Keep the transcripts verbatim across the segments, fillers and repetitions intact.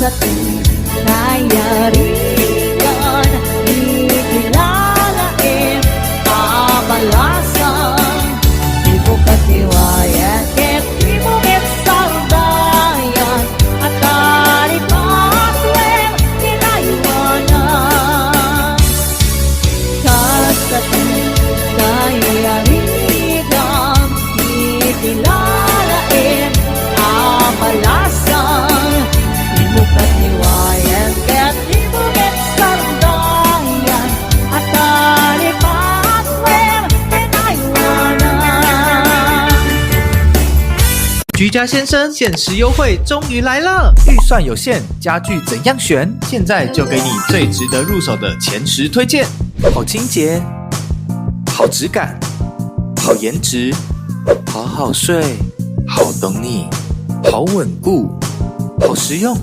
Nayarigan iti lalaem a balasang, ibukat ti wayen ket ibumet sardayan a talipatwer ti naywanan. Kasta ti kayarigan iti lalaem a balasang, ibukat ti wayen ket ibumet sardayan a talipatwer ti naywanan. 居家先生限时优惠终于来了！预算有限，家具怎样选？现在就给你最值得入手的前十推荐。好清洁，好质感，好颜值，好好睡，好懂你，好稳固，好实用，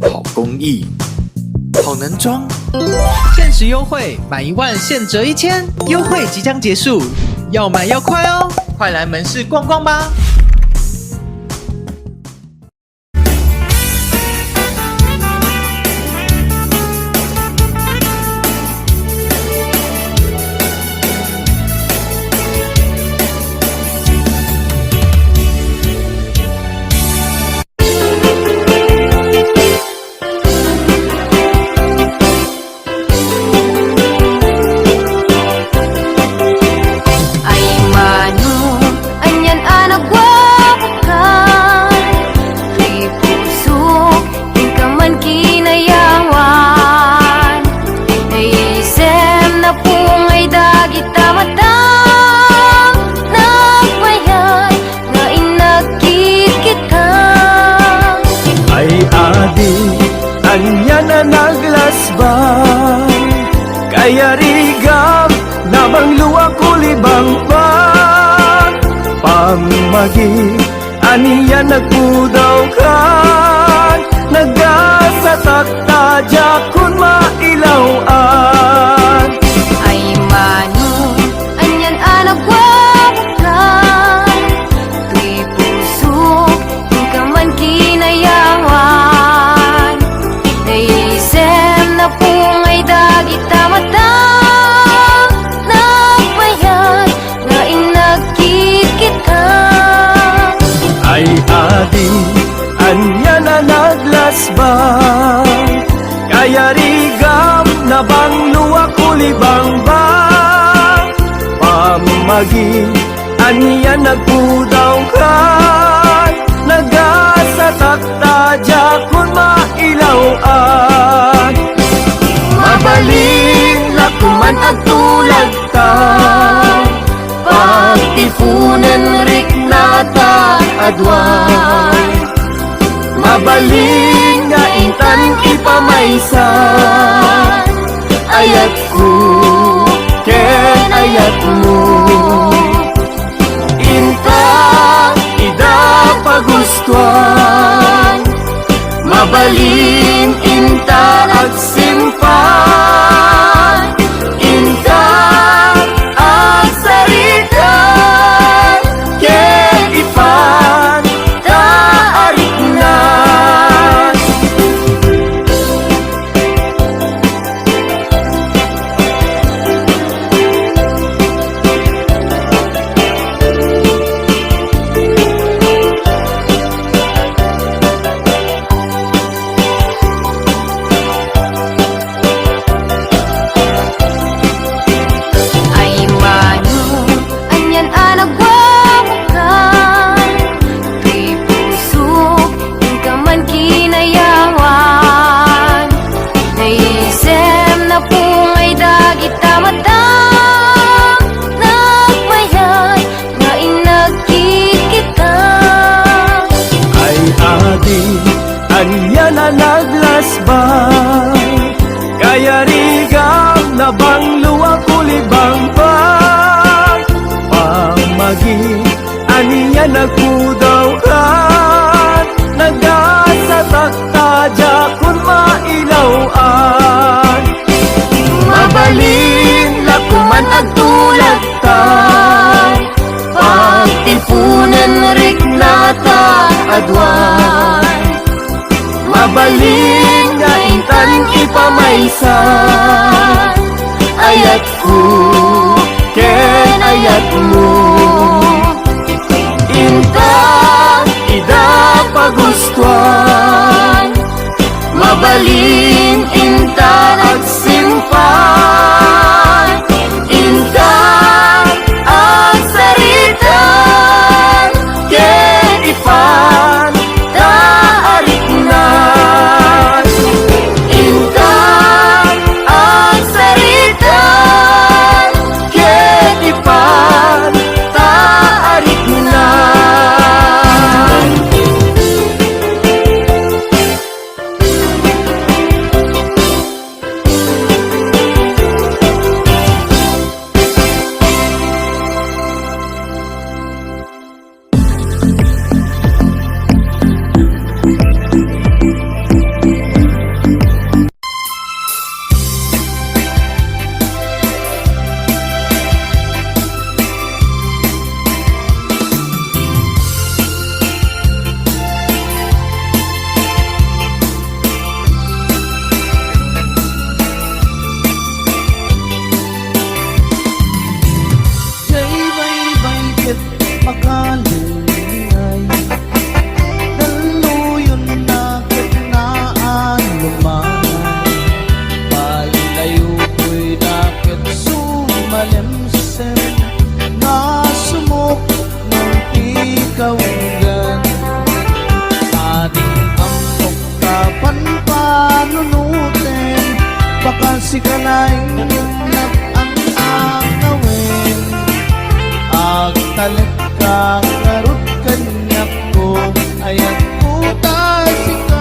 好工艺，好能装。限时优惠，满一万现折一千，优惠即将结束，要买要快哦！快来门市逛逛吧！ Ay mano, anian a nagwawakan, ti pusok, inka man kinayawan. Naisem napungay dagita matam, nagmayat, nga inagkit kita. Ay adi, ania a naglasba, kayarigam, nabanglo a kulibangba. Pammagi, ania nagpudawkan, nagasatak ta diakon mailaw-an. Ay mano, anian a nagwawakan, ti pusok, inka man kinayawan. Naisem napungay dagita matam, nagmayat, nga inagkit kita. Ay adi, ania a naglasba, kayarigam, nabanglo a kulibangba. Pammagi, ania nagpudawkan, nagasatak ta diakon mailaw-an. Mabalin la koman agtulagta, pagtiponen riknata a duay. Mabalin nga intan ipamaysa, ayatko ken ayatmo. Inta ida pagustuan, mabalin inta agsimpan, inta agsarita ken ipanta a rikna. Ay mano, anian a nagwawakan, ti pusok, inka man kinayawan. Naisem napungay dagita matam, nagmayat, nga inagkit kita. Ay adi, anian a naglasba, kayarigam, nabanglo a kulibangba. Pammagi, ania nagpudawkan, nagasatak ta diakon mailaw-an. Mabalin la koman agtulagta, pagtiponen riknata a duay. Mabalin nga intan ipamaysa, ayatko ken ayatmo. Inta ida pagustuan, mabalin inta agsimpan, inta agsaritan, ket ipan ta ariknan. Inta agsaritan, ket ipan ta ariknan. Jay baybay ket makalengay, daluyonna ket naaluman. Pailayukoyna ket sumalemsem, nasumok no ti kawengan. Ading ammok ta panpanunotem, baka sika laeng nag-ang-angawen. Agtalekka ngarud kaniakko, ayatko ta sika